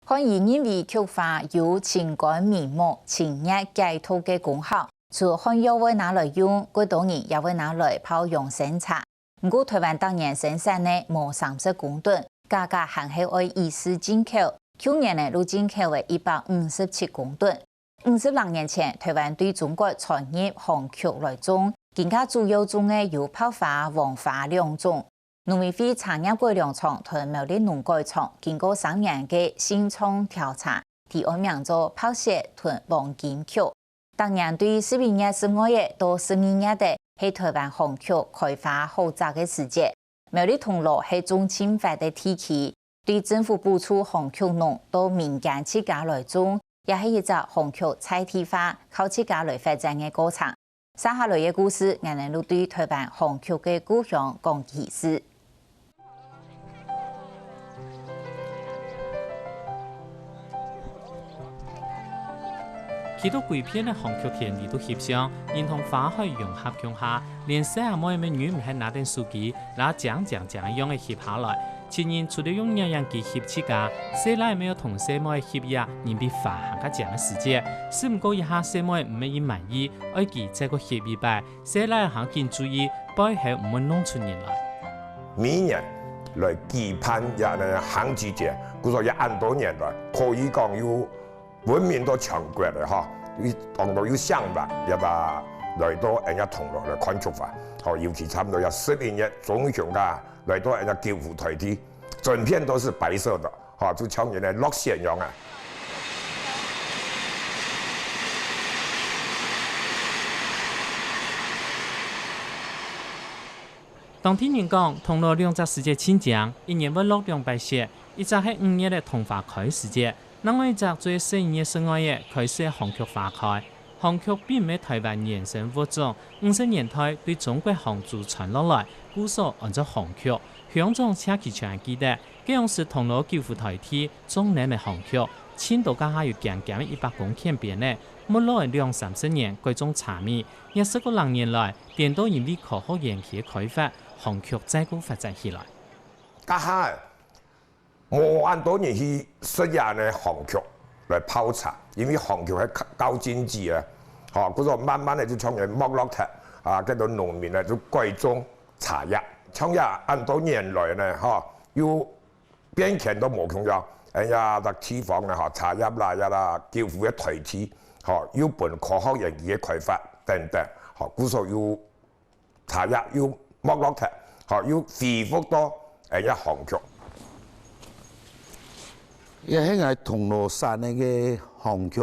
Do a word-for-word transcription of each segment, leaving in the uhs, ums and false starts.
漢醫認為菊花有清肝明目、清熱解毒个功效，除漢藥會拿來用，過多人也會拿來泡養生茶。毋過，臺灣逐年生產个無三十公噸，價格還係愛以市進口。舊年呢，就進口了一百五十七公噸。五十零年前，臺灣對中國傳入紅菊來種，今下主要種个有白花、黃花兩種。農委會茶葉改良場同苗栗農改場，經過三年个性狀調查，提安名做白雪同黃金菊。逐年對十一月十五日到十二月个係臺灣紅菊開花好摘个時節。苗栗銅鑼係種盡闊个地區，對政府補助紅菊農到民間自家來種，也係一隻紅菊在地化、靠自家來發展个過程。 接下來个故事，𠊎等就對臺灣紅菊个故鄉講起事。去到歸片个紅菊田裡肚翕相，人同花海融合共下，連細阿妹乜忍毋核拿等手機，拿靚靚靚樣仔翕下來。 盡人除了用攝影機翕自家，細倈乜愛同細妹翕一下人比花還較靚个時節。只毋過這下細妹毋係已滿意，愛佢再過翕一擺，細倈還緊注意，背後毋會弄出人來。每年來舉辦這樣个行菊節，故所這恁多年來，可以講有 聞名到全國个吼，佢當多有上萬人啊來到𠊎等銅鑼來看菊花，吼，尤其差毋多這十一月中旬啊，來到𠊎等九湖台地，整片都是白色的，吼，就像人个落雪一樣啊。當地人講，銅鑼兩隻時節盡靚，一年會落兩擺雪，一隻係五月个桐花開時節， 另外一隻就係十一月十五日開始个紅菊花開。紅菊並毋係臺灣原生物種，五十年代對中國杭州傳落來，故所安做紅菊。鄉長謝其全還記得，該央時銅鑼九湖台地種等个紅菊，盡多該下有尖尖一百公頃邊仔，沒落來兩三十年改種茶米，這十過零年來，顛倒因為科學園區个開發，紅菊再過發展起來。該下 無恁多人去食這呢紅菊來泡茶，因為紅菊係較高經濟个，吼，故所慢慢个就像人沒落忒，啊，該兜農民呢就改種茶葉。像這恁多年來呢，吼，又變遷都無共樣，哎呀，這地方呢，吼，茶葉啦，呀啦，九湖个台地，吼，又分科學園區个開發等等，吼，故所又 茶葉又沒落忒，吼，又恢復到，哎，這紅菊。這係𠊎銅鑼產个紅菊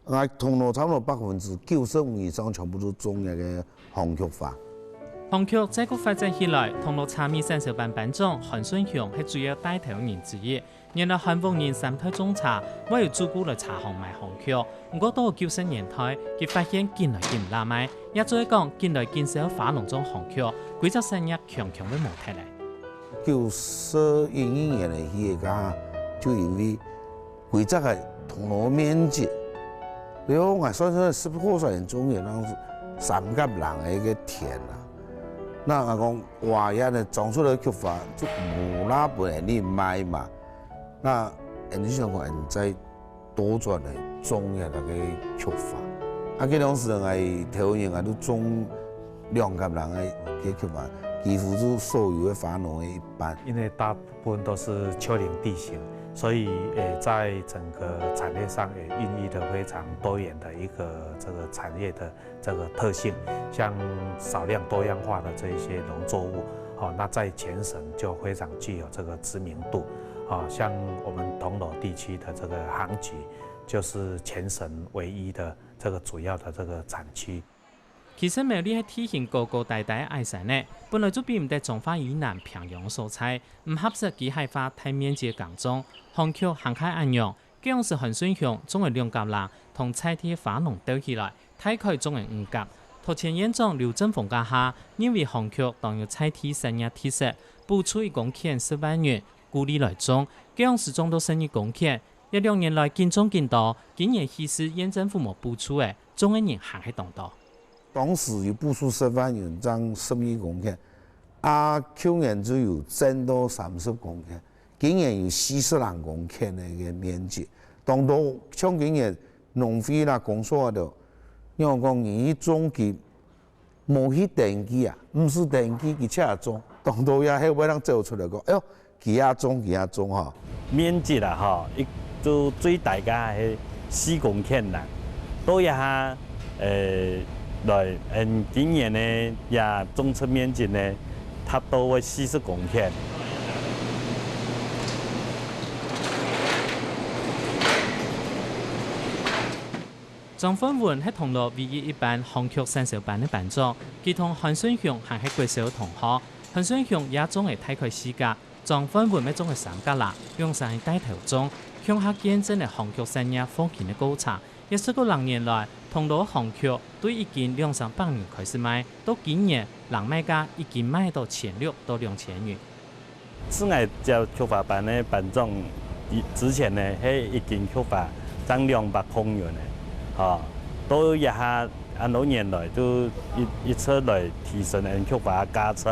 ，𠊎銅鑼差不多百分之九十五以上全部都種這个紅菊花。紅菊再過發展起來，銅鑼茶米產銷班班長韓順雄係主要帶頭人之一。 原來韓屋人三代種茶，會由主顧來茶行賣紅菊。毋過到九十年代，佢發現緊來緊毋罅賣，也就係講緊來緊少花農種紅菊，歸隻產業強強會無忒咧。九十一年个時節，就因為歸隻个銅鑼面積，然後𠊎算算十過歲人種个，那三甲零个一个田啊。那𠊎講，哇，這樣種出來个菊花就無罅分人賣嘛。 那𠊎就想講，𠊎再倒轉來種个該个菊花。啊，該當時𠊎頭年𠊎都種兩甲零个該菊花，幾乎就所有个花農个一半。因為大部分都是丘陵地形，所以，呃，在整個產業上也孕育了非常多元的一個這個產業的 這個特性，像少量多樣化的這一些農作物，哦，那在全省就非常具有這個知名度，哦，像我們銅鑼地區的這個杭菊，就是全省唯一的這個主要的這個產區。其實苗栗係地形高高低低个矮山仔，本來就比毋得彰化以南平洋个所在，毋合適機械化大面積个耕種，紅菊還較恁樣， 該央時韓順雄種了兩甲零，同在地个花農鬥起來，大概種了五甲。桃前縣長劉正峰該下，認為紅菊當有在地產業特色，補助一公頃十萬銀，鼓勵來種，該央時種到十二公頃，這兩年來緊種緊多，今年起始縣政府無補助个，種个人還係當多。當時有補助十萬銀，種十二公頃，啊，舊年就有增到三十公頃。今年有四十零公頃个一個面積，當多像今年農會啦、公所啊，都仰講你去種佢無去登記啊，毋使登記佢就種，當多也係會人走出來講，哎喲，佢也種，佢也種吼。面積啊吼，一就最大个係四公頃啦，到這下，呃，來，嗯，今年呢，也種植面積呢，達到會四十公頃。 莊煥文係銅鑼唯一一班杭菊產銷班个班長，佢同韓順雄還係國小同學。韓順雄也種了大概四甲，莊煥文乜種了三甲啦，兩儕係帶頭種，共下見證了杭菊產業復興个過程。這十過零年來，銅鑼杭菊對一斤兩三百銀開始賣，到今年，人賣價已經賣到千六到兩千銀。 自𠊎接菊花班个班長以，之前呢，係一斤菊花正兩百箍銀呢，吼，到這下恁多年來，就一，一直來提升𠊎等菊花个價值。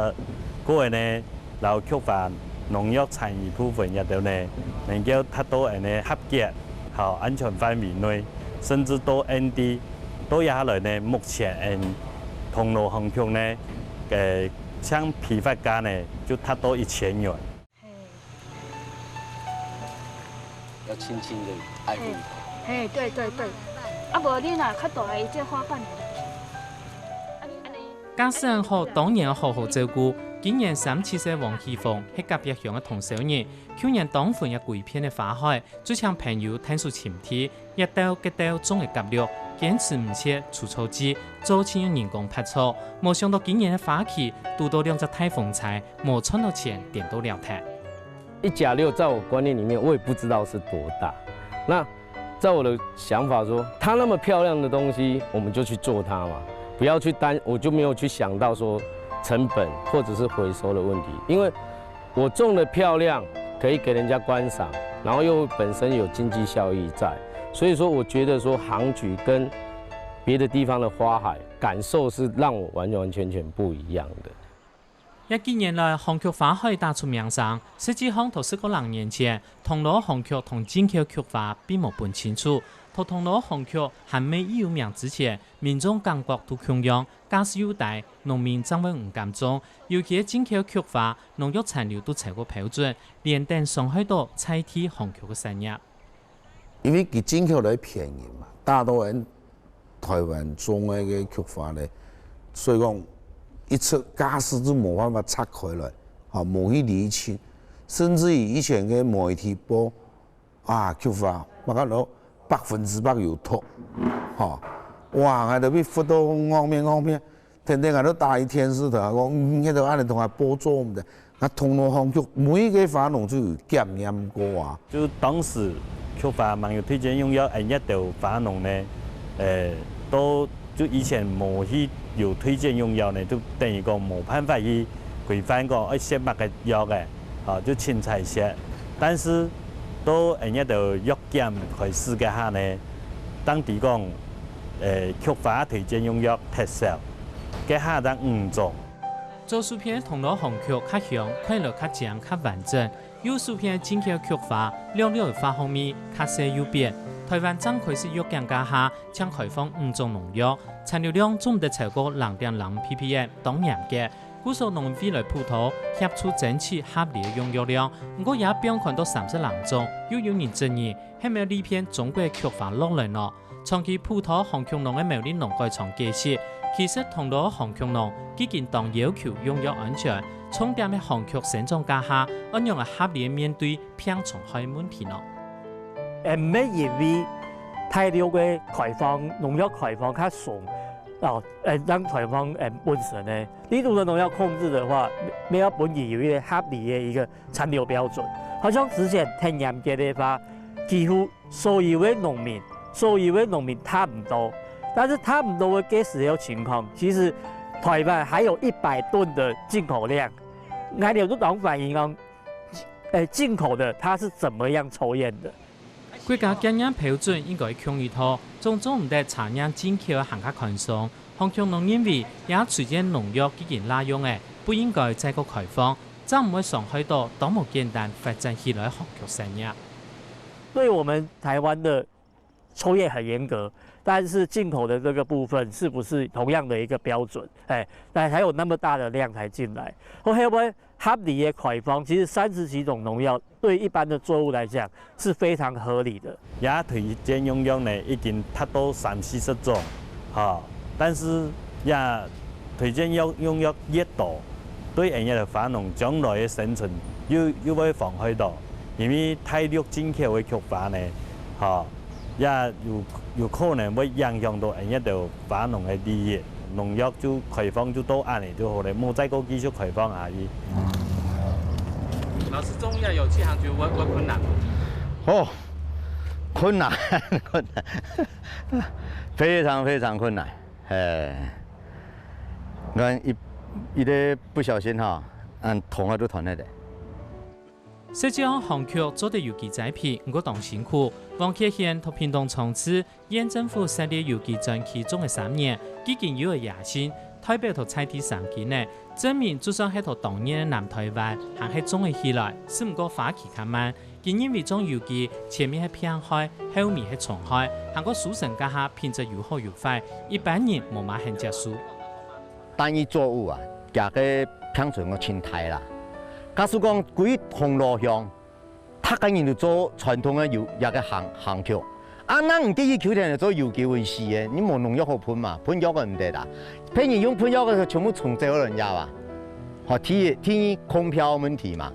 過後呢，摎菊花農藥殘餘部分這兜呢，能夠達到𠊎等个合格，吼，安全範圍內，甚至到N D，到這下來呢，目前𠊎等銅鑼杭菊呢，个 像批發價呢，就達到一千元。要輕輕地愛護它。嘿，對對對。啊，無你若較大个，伊這花瓣會落去。啊，你按呢。假使好，當然愛好好照顧。今年三七歲王喜鳳係隔壁鄉个同鄉人，舊年當分也歸片个花海， 就請朋友𢯭手尋地，這兜該兜種个蛤蜊，堅持毋食除草劑，做盡人工拔草。無想到今年个花期，堵到兩隻大風災，無賺到錢，顛倒了忒。一甲六在我觀念裡面，我也不知道是多大。那在我的想法說，它那麼漂亮的東西，我們就去做它嘛，不要去擔，我就沒有去想到說成本或者是回收的問題，因為 我種得漂亮，可以給人家觀賞，然後又本身有經濟效益在，所以說我覺得說杭菊跟別的地方的花海感受是讓我完完全全不一樣的。這幾年來，杭菊花海打出名聲，實際上在十過零年前，銅鑼杭菊同進口菊花並無分清楚。在銅鑼杭菊還未有名之前，民眾感覺都共樣，價數又低，農民正會毋敢種。 尤其係進口菊花，農藥殘留都超過標準，連帶傷害到在地杭菊个產業。因為佢進口來便宜嘛，大多人台灣種个个菊花呢，所以講一出價數就無辦法拆開來，吼，無去理清，甚至於以前个媒體報 啊，菊花，麼个都百分之百有毒，吼。哇，𠊎都被罰到戇面戇面，天天𠊎都打去電視台講，嗯，該都恁樣同𠊎播種毋得。𠊎銅鑼杭菊每一個花農就有檢驗過啊。就當時菊花吂有推薦用藥，𠊎這兜花農呢，呃，都 就以前無去有推薦用藥呢，就等於講無辦法去規範講愛食麼个藥个，吼，就凊彩食。但是到𠊎這兜藥檢開始該下呢，正知講，呃，菊花推薦用藥忒少，該下正毋種。左手片銅鑼杭菊較香，看來較靚較完整， 右手片進口菊花，略略有化學味，較細又扁。台灣正開始藥檢該下，正開放毋種農藥，殘留量做毋得超過零點零ppm，當嚴格。故所農委會來輔導，協助爭取合理个用藥量。毋過這片看到三十零種，又有人質疑，係無利便中國菊花落來呢？ 長期輔導杭菊農个苗栗農改場解釋，其實銅鑼杭菊農既經當要求用藥安全，重點係杭菊生長該下，仰般个合理面對病蟲害問題呢？呃，毋係因為大陸个開放，農藥開放較鬆，哦，呃，讓開放，呃，本身呢，你如果農藥控制的話，沒有本身有一個合理的一個殘留標準。好像之前天然界的話，幾乎 所有个農民，所有个農民差毋多，但是差毋多个該時个情況，其實台灣還有一百噸的進口量。𠊎兜都當反映講，誒，進口的它是怎麼樣抽驗的？國家檢驗標準應該共一套，總做毋得查驗進口還較寬鬆。杭菊農認為，這推薦農藥既經罅用了，不應該再過開放，正毋會傷害到當無簡單發展起來个航局產業。對我們台灣的抽驗很嚴格，但是進口的這個部分是不是同樣的一個標準？哎，那還有那麼大的量才進來，或會不會合理的開放？其實三十幾種農藥對一般的作物來講是非常合理的。這推薦用藥呢，已經達到三四十種，吼，但是這推薦用，用藥越多，對𠊎个花農將來个生存又，又會妨害到，因為大陸進口个菊花呢，吼，也有，有可能會影響到𠊎个花農个利益。農藥就開放就到恁呢就好了，莫再過繼續開放下去。老師，種這有機行就會，會困難嗎？哦，困難，困難，非常非常困難。哎，你看一，一個不小心哈，恁斷啊就斷了的。實際上，航局做得有機栽培，毋過當辛苦。黃傑賢在屏東長治縣政府設立有機專區種了三年，既經有了野心，代表在在地生根了，證明就算係在當年个南臺灣，還係種得起來，只毋過花期較慢。佢認為種有機，前面係病害，後尾係蟲害，還過收成該下品質有好有壞，一般人無麼肯接受。單一作物啊，佢个病蟲害盡大啦。假使講歸銅鑼鄉， 逐個人都做傳統个有，這個行，行局。啊，那你第一秋天就做有機會死个，你無農藥好噴嘛，噴藥个毋得啦。別人用噴藥个時候，全部蟲走了人家吧。好，第一，第一，空標問題嘛。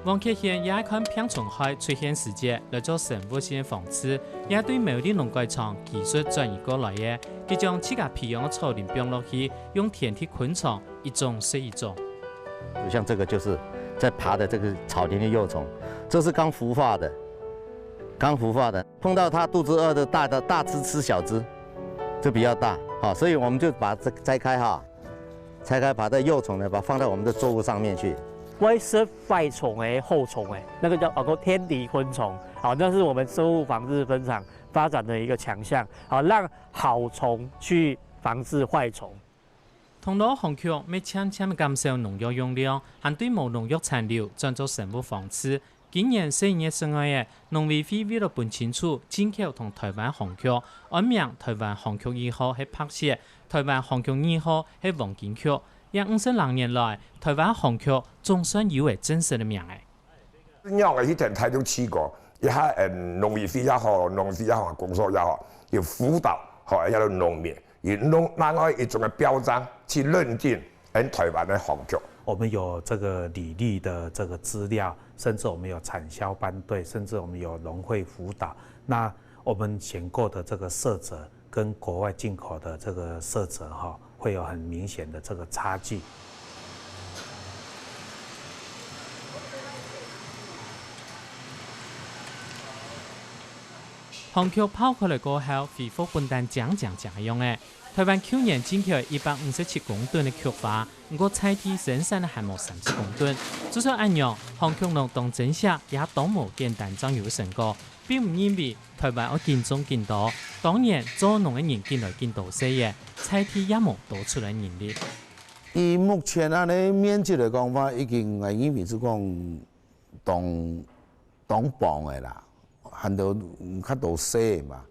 黃傑賢也愛看病蟲害出現時節來做生物性防治，也對苗栗農改場技術轉移過來个，佢將自家培養个草蛹放落去，用天敵昆蟲一種食一種。 像這個就是在爬的這個草蛹的幼蟲，這是剛孵化的，剛孵化的，碰到它肚子餓的大的，大隻吃小隻，這比較大，好，所以我們就把它摘開哈，拆開，把這幼蟲呢，把它放到我們的作物上面去。會食壞蟲个、好蟲个，那個叫，啊，天敵昆蟲，好，那是我們生物防治分場發展的一個強項，好，讓好蟲去防治壞蟲。 銅鑼航局乜漸漸減少農藥用量，還對無農藥殘留轉做生物防治。今年十一月十二日，農委會為了分清楚進口同臺灣航局，安名臺灣航局二號係白色，臺灣航局二號係黃金局。這五十零年來，臺灣航局總算有了正式个名了。 仰仔去跈大陸試過，一下，嗯，農委會也好，農會也好，公所也好，有輔導，吼，一下農民，以農，另外一種个標章去認定，嗯，臺灣个航局。我們有這個履歷的這個資料，甚至我們有產銷班隊，甚至我們有農會輔導。那我們選購的這個色澤 跟國外進口的這個色澤哈，會有很明顯的這個差距。航局拋開來過後，恢復本旦靚靚靚个樣仔。臺灣舊年進口一百五十七公噸个菊花，毋過在地生產還無三十公噸。就算恁樣，航局農當珍惜，也當無簡單正有成果。 並毋認為臺灣愛緊種緊多，當然做農个人緊來緊多勢仔，在地也無多出來人力。以目前恁呢面積來講話，已經𠊎認為係講當，當棒个啦，還有較多細个嘛，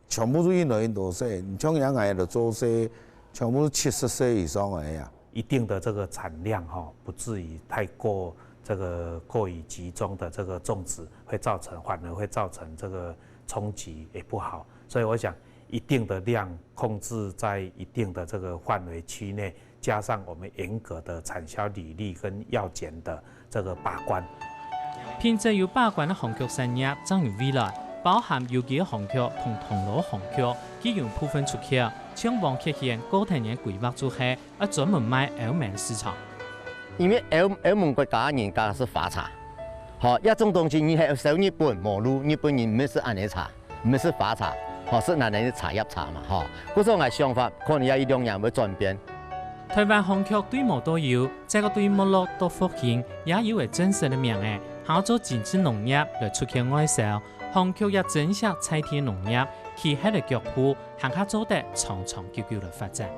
全部都印來印多細，像𠊎就做細，全部七十歲以上个呀。 一定的這個產量哈，不至於太過，這個過於集中的這個種植，會造成，反而會造成這個衝擊也不好。所以我想，一定的量控制在一定的這個範圍區內，加上我們嚴格的產銷履歷跟藥檢的這個把關。品質有把關个航局產業正有未來，包含有機个航局同銅鑼航局，既有部分出口，像黃傑賢個人个規劃就係 愛專門賣歐盟市場。因為歐，歐盟國家人家係花茶，吼，這種東西你係輸日本無路，日本人毋係食恁呢茶，毋係食花茶，吼，食恁呢茶葉茶嘛，吼。故所𠊎想法可能也一兩年會轉變。臺灣航局對無到有，再過對沒落到復興，也有个正式个名仔，還愛做精緻農業來出口外銷。航局也珍惜在地農業，企核个腳步，還較做得長長久久來發展。